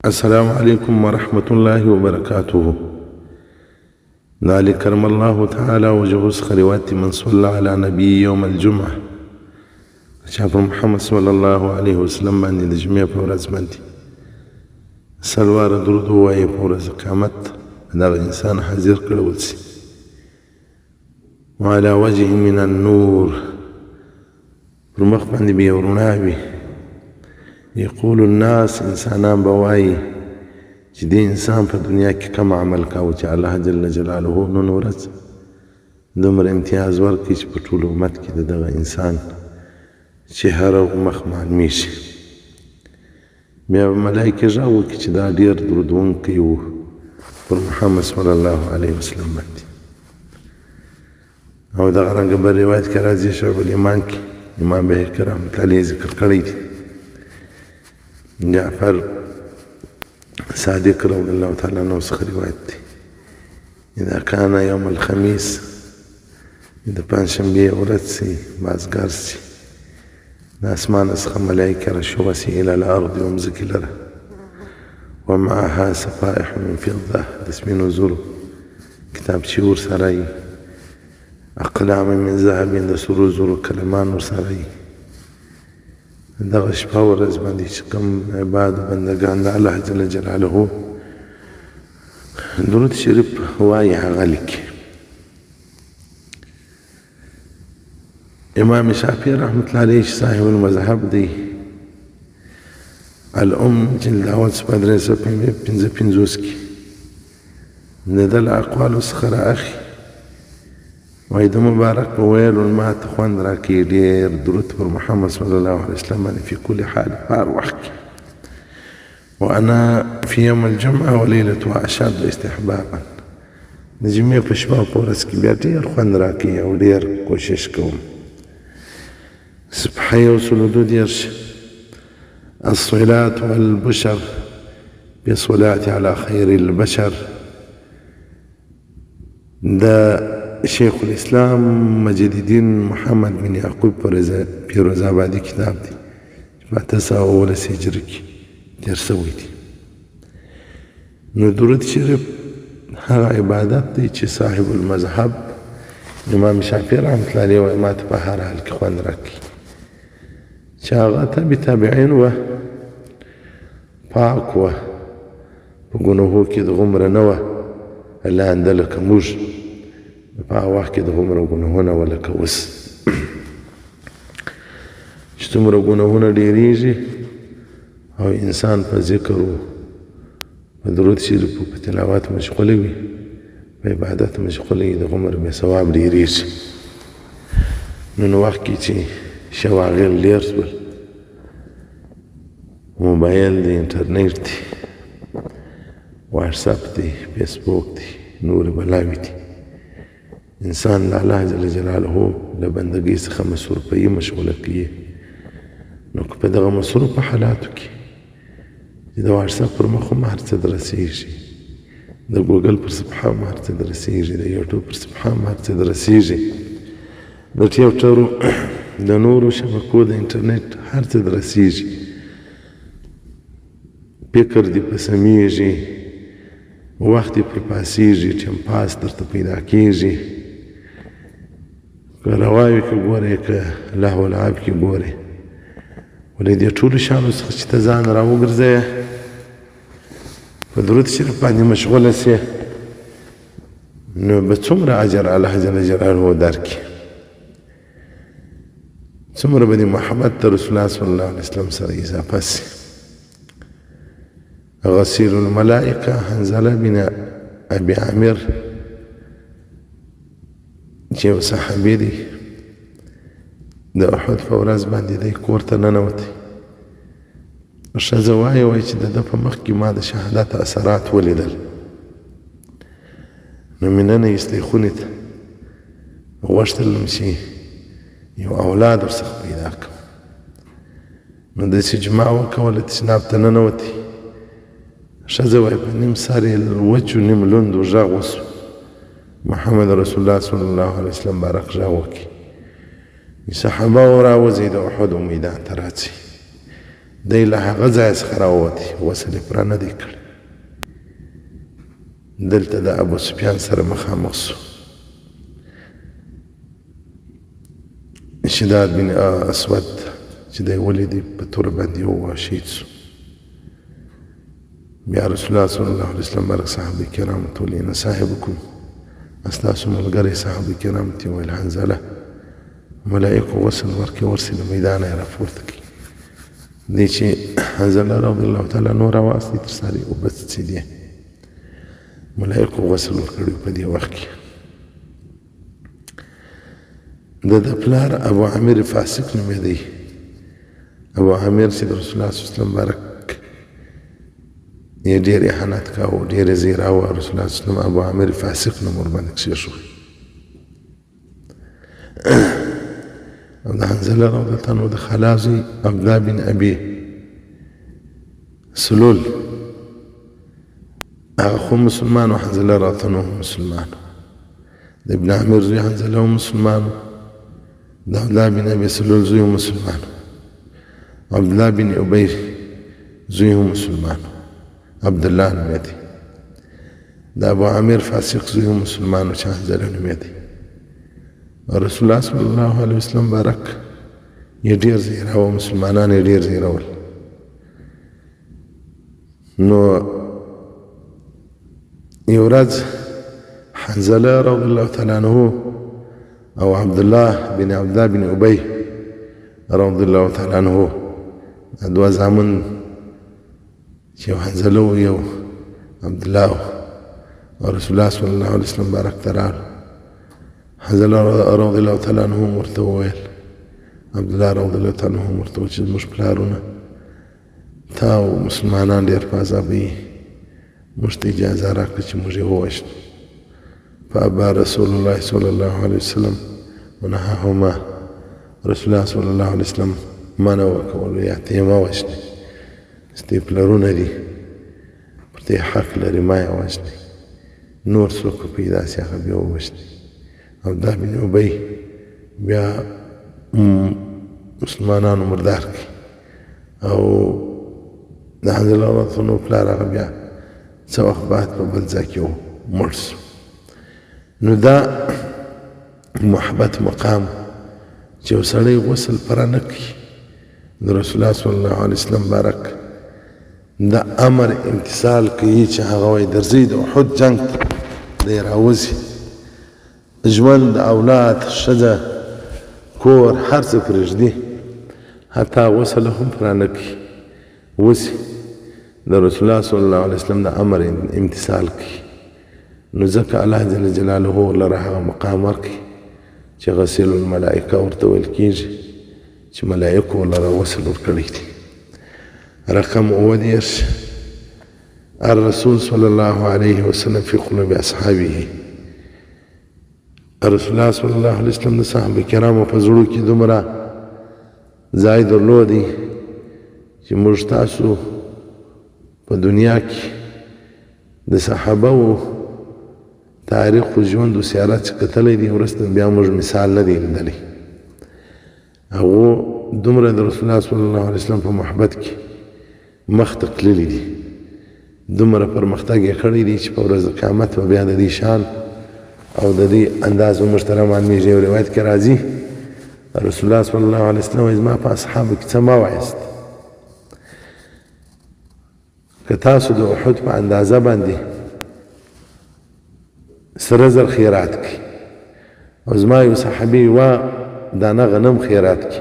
السلام علیکم ورحمة الله وبرکاته. د علي کرم الله تعالی وجهه څخه روایت دی، من صلی علی نبی یوم الجمعه، چا پر محمد صلی الله علیه وسلم باندې د جمعې په ورځ باندې سل واره درود ووایي، په ورځ قیامت دغه انسان حاضر کړول سي، وعلى وجه من النور، پر مخ باندې به یو رڼا وي. یقول الناس، انسانان به وایي چې دې انسان په دنیا کې کم عمل کاوه چې الله جل جلاله نن ورځ دومره امتیاز ورکړي چې په ټول امت کې د دغه انسان چهره او مخ معلومیږي. بیا به ملایکې غږ وکړي چې دا ډېر درودونکی و پر محمد صلی الله علیه وسلم باندې. او دغه رنګه بل روایت کې راځي، شعب الایمان کې امام بهقي رحمة الله علیه ذکر کړی دی، جعفر صادق رضی الله تعالی عنه څخه روایت دی، اذا کان یوم الخمیس، د پنجشنبې ورځ سي، مازګر سي، د اسمان څخه ملایکې راشوه سي الی الارض، ومځکې لره، ومعها صفائح من فضه، د سپینو زرو کتابچې ورسره وي، اقلام من ذهب، د سرو زرو قلمان ورسره وي. دغه شپه ورځ باندې چې کوم عباد بندګان د الله جل جلاله درود شریف وایي هغه لیکي. امام شافعي رحمة الله علیه چې صاحب المذهب دی، الام جلد اول صفحه 355 کې د ده له اقوالو څخه را اخلي، وایي د مبارک په ویلو ما ته خوند راکوي ډېر درود پر محمد صلی الله علیه وسلم باندې فی کل حال، په هر وخت کې، وانا فی یوم الجمعه ولیلة اشد استحبابا، د جمعې په شپه او په ورځ کې بیا ډېر خوند راکوي او ډېر کوشش کوم. صفحه 132، الصلاة والبشر بالصلاة على خير البشر، د شیخ الاسلام مجد الدین محمد بن یعقوب پیروز آبادي کتاب دی چې په 817 هجري کې تېر سوی دی. نو درود شریف هغه عبادت دی چې صاحب المذهب امام شافعي رحمة الله علیه وایي ما ته په هر حال کې خوند راکوي، چې هغه تابع تابعین وه، پاک وه، په ګناهو کې دغومره نه وه لانده لکه موږ، په هغه وخت کې دغومره ګناهونه وه لکه اوس. چې څومره ګناهونه ډېرېږي او انسان په ذکر و په درود شریف په تلاوت مشغوله وي، په عبادت مشغوله وي، دغومره بیا ثواب ډېرېږي. نن وخت کې چې شواغل ډېر سول، موبایل دی، انټرنیټ دی، واتساپ دی، فیسبوک دی، نورې بلاوې دي، انسان د الله جل جلاله له بندګۍ څخه مصروفوي، مشغوله کوي. نو که په دغه مصروفه حالاتو کې چې د واتساپ پر مخ هم هر څه درسېږي، د ګوګل پر صفحه هم هر څه درسېږي، د یوټیوب پر صفحه هم هر څه درسېږي، د ټیوټرو د نورو شبکو د انټرنیټ هر څه درسېږي، فکر دې په سمېږي، وخت دې پر پاسېږي، ټیم پاس درته پیدا کېږي، که رواوي کې ګورې، که لهو لعب کې ګورې، ولې دې ټولو شیانو څخه چې ته ځان راوګرځوې، په درود شریف باندې مشغوله سې، نو به څومره اجر الله جل جلاله درکړي، څومره به د محبت د رسول الله صلی الله علیه وسلم سره اضافه سي. غسیل الملائکه حنظله بن ابي عامر چې یو صحابي دی، د احد په ورځ باندې دی کور ته ننوتی، ښځه وایي وایي چې د ده په مخ کې ما د شهادت اثرات ولیدل، نو مې ننه ایستی خونې ته، غوښتل چې یو اولاد ورڅخه پیدا کړم. نو داسې جماع وکوله، تشناب ته ننوتی، ښځه وایي په نیم سر یې وچ و نیم لوند و غږ وسو، محمد رسول الله صلی الله علیه وسلم بارک غږ وکړي، صحابه راوځي د احد میدان ته راځي، دی له هغه ځایه څخه راووتی، غسل یې پوره نه دی کړی. دلته د ابو سفیان سره مخامخ سو. شداد بن اسود چې دی ولیدی په توره باندې وواهه، شهید سو. بیا رسول الله صلی الله علیه وسلم مبارک صحابه کرامو ته ویل، ان صاحبکم، ستاسو ملګری صحابه کرام ته ویل، حنظله ملائکو غسل ورکړي، ورسې له میدانه یې راپورته کړي. دی چې حنظله رضی الله تعالی عنه راواستي، تر سر یې اوبه څڅېدې، ملائکو غسل ورکړی په دې وخت کې. د ده پلار ابو عامر فاسق نومېدی. ابو عامر چې د رسول الله صلی الله علیه وسلم مبارک یې ډېر اهانت کاوه، ډېر یې زیراوه، رسول الله صلی الله علیه وسلم ابو عامر فاسق نوم ورباندې کښېښود. او د حنظله رضی الله عنه د خاله زوی عبدالله بن ابي سلول، هغه خو مسلمان و، حنظله رضی الله عنه مسلمان و. د ابن عامر زوی حنظله هم مسلمان و، د عبدالله بن ابي سلول زوی هم مسلمان و، عبدالله بن ابي زوی هم مسلمان و، عبدالله نومېدی. د ابو عامر فاسق زوی هم مسلمان و چې حنظله نومېدی. رسول الله صلی الله علیه وسلم بارک یې ډېر زیراوه، مسلمانان یې ډېر زیرول. نو یو ورځ حنظله رضی الله تعالی عنه او عبدالله بن عبدالله بن ابی رضی الله تعالی عنه، دوه زامن چې یو حنظله و یو عبدالله و، او رسول الله صلی الله علیه وسلم بارک ته راغلو. حنظله رضی الله تعالی عنه هم ورته وویل، عبدالله رضی الله تعالی عنه هم ورته وویل چې زموږ پلارونه تا او مسلمانان ډېر په عذابوي، موږ ته اجازه راکړه چې موږ یې ووژنو. فأبى رسول الله صلی الله علیه وسلم ونهاهما، رسول الله صلی الله علیه وسلم منع وکولو، یا ته یې مه وژنې، ستې پلرونه دي، پر ته یې حق لري، ما یې وژنې، نور څوک به پیدا سي هغه بیا ووژني. عبدالله بن ابی بیا مسلمانانو مردار کړي. او د حنظله رضی الله عنه پلار هغه بیا څه وخت بعد په بل ځای کې مړ سو. نو دا محبت مقام چې یو سړی غسل پوره نه کړي، د رسول الله صلی الله علیه وسلم بارک د امر امتثال کوي چې هغه وایي درځئ د احد جنګ ته، دی راوځي، ژوند، اولاد، ښځه، کور، هر څه پرېږدي، حتی غسل هم پوره نه کوي، وځي د رسول الله صلی الله علیه وسلم د امر امتثال کوي. نو ځکه الله جل جلاله ورلره هغه مقام ورکوي چې غسیل الملائکه ورته ویل کېږي، چې ملائکو ورلره غسل ورکړی دی. رقم 37، الرسول صلی الله علیه وسلم فی قلوب اصحابه. رسول الله صلی الله علیه وسلم د صحابه کرامو په زړو کې دومره ځای درلودی چې موږ تاسو په دنیا کې د صحابه و تاریخ و ژوند و سیارت چې کتلی دی، وروسته بیا موږ مثال نه دی لیدلی. هغو دومره د رسول الله صلی الله علیه وسلم په محبت کې مخته تللي دي، دومره پرمختګ یې کړی دی چې په ورځ د قیامت به بیا د دې شان او د دې انداز به موږ ته را معلومېږي. یو روایت کې راځي رسول الله صلی الله علیه وسلم وایي زما په اصحابو کې څه مه وایاست، که تاسو د احد په اندازه باندې سره زر خیرات کړئ او زما یو صحابي یوه دانه غنم خیرات کړي،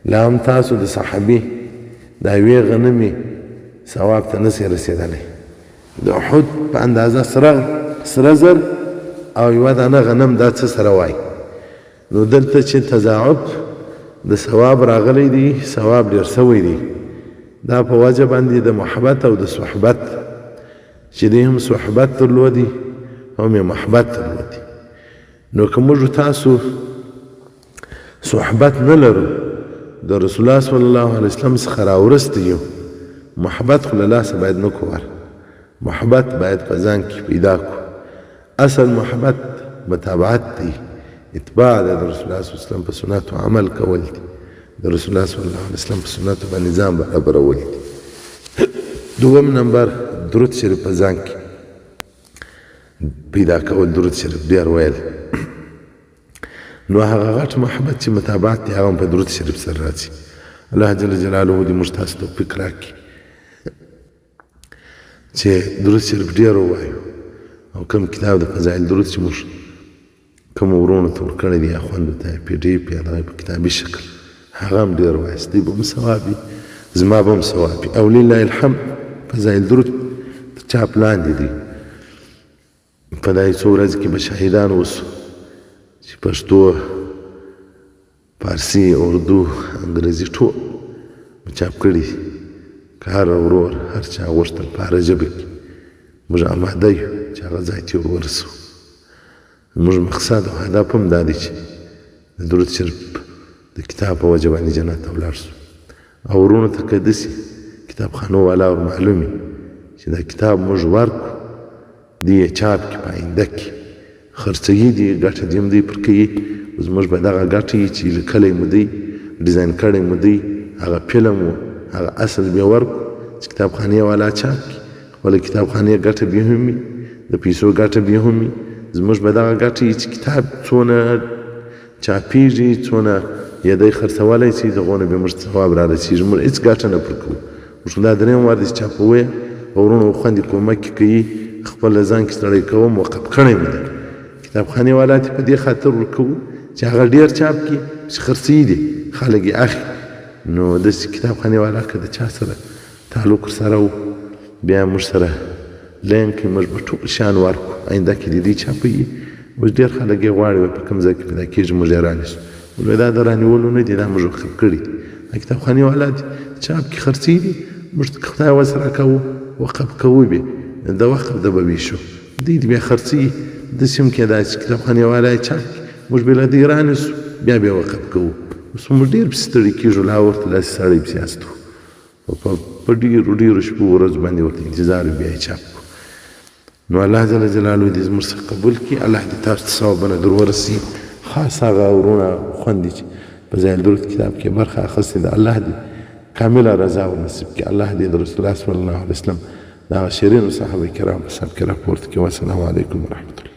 لا هم تاسو د صحابي د یوې غنمې ثواب ته نسئ رسېدلی. د احد په اندازه سره زر او یوه دانه غنم دا څه سره وایي؟ نو دلته چې تضاعف د ثواب راغلی دی، ثواب ډېر سوی دی، دا په وجه باندې د محبت او د صحبت چې دی هم صحبت درلودي هم یې محبت درلودي. نو که موږ تاسو صحبت نه لرو د رسول الله صلی الله علیه وسلم څخه راورسته یو، محبت خو له لاسه باید نه کو ور، محبت باید په ځان کې پیدا کو. اصل محبت متابعت دی، اتباع ده د رسول الله صلی الله علیه وسلم په سنتو عمل کول دي، د رسول الله صلی الله علیه وسلم په سنتو باندې ځان برابرول دي. دوم نمبر درود شریف په ځان کې پیدا کول، درود شریف ډېر ویل. نو هغه غټ محبت چې متابعت دی هغه هم په درود شریف سره راځي. الله جل جلاله دې موږ تاسو توفیق راکړي چې درود شریف ډېر ووایو، او کوم کتاب د فضایل درود چې موږ کوم وروڼو ته ورکړی دی یا خوندو ته پي ډي اف یا دغه په کتابي شکل، هغه هم ډېر وایاست، دوی به هم ثواب وي، زما به هم ثواب وي. او لله الحمد فضایل درود تر چاپ لاندې دی. په دا څو ورځې کې به شاهدان اوسو چې پښتو، فارسي، اردو، انګریزي ټول مو چاپ کړي. که هر ورور هر چا غوښتل په هره ژبه کې، موږ اماده یو چې هغه ځای ته یې ورسوو. زموږ مقصد او هدف هم دا دی چې د درود شریف د کتاب په وجه باندې جنت ته ولاړ شو. او وروڼو ته که داسې کتابخانو والا ور معلوم وي چې دا کتاب موږ ورکړو، دوی یې چاپ کړي، په آینده کې خرڅوي دي، ګټه دې هم دوی پر کوي. زموږ به دغه ګټه وي چې لیکلی مو دی، ډیزاین کړی مو دی، هغه فلم و، هغه اصل بیا ورکړو چې کتابخانې والا چاپ کړي، خپله کتابخانې ګټه به هم وي، د پیسو ګټه به هم وي. زموږ به دغه ګټه وي چې کتاب څونه چاپېږي، څونه یې دی خرڅولی شي، دغو نه به موږ ثواب را رسېږي. موږ هېڅ ګټه نه پر کوو. موږ دا درېیم وار دی چې چاپوو یې، وروڼو خوندې کومک کوي، خپل ځان کې ستړی کوم، وقف کړی مې دی. کتابخانې والا ته په دې خاطر ورکوو چې هغه ډېر چاپ کړي، چې خرڅوي دي، خلک یې اخلي. نو داسې کتابخانې والا که د چا سره تعلق ورسره و، بیا موږ سره لینک، موږ به ټول شیان ورکړو. آینده کې د دوی چاپوي. اوس ډېر خلک یې غواړي، وایي په کوم ځای کې پیدا کېږي، موږ یې رانیسو. موږ وایو دا د رانیولو نه دي، دا موږ وقف کړي دي. دا کتابخانې والا دي، چاپ کې خرڅوي دي، موږ که خدای وس راکوو وقف کوو به، د وقف د به ویشو، دوی دې بیا خرڅوي. داسې هم کېدای شي کتابخانې والا یې چاپ کړي، موږ به له دوی رانیسو، بیا به یې وقف کوو. اوس موږ ډېر پسې ستړي کېږو، لا ورته داسې سړی پسې استو، په ډېرو ډېرو شپو ورځو باندې ورته انتظار وي، بیا یې چاپ کړو. نو الله جل جلاله دې زموږ څخه قبول کړي، الله دې تاسو ته ثوابونه در ورسوي. خاص هغه وروڼه خوندې چې په ځای درود کتاب کې برخه اخیستې ده، الله دې کامله رضا ورنصیب کړي. الله دې د رسول الله صلی الله علیه وسلم د هغه شیرینو صحابه کرام په صف کې راپورته کړي. والسلام علیکم ورحمة الله.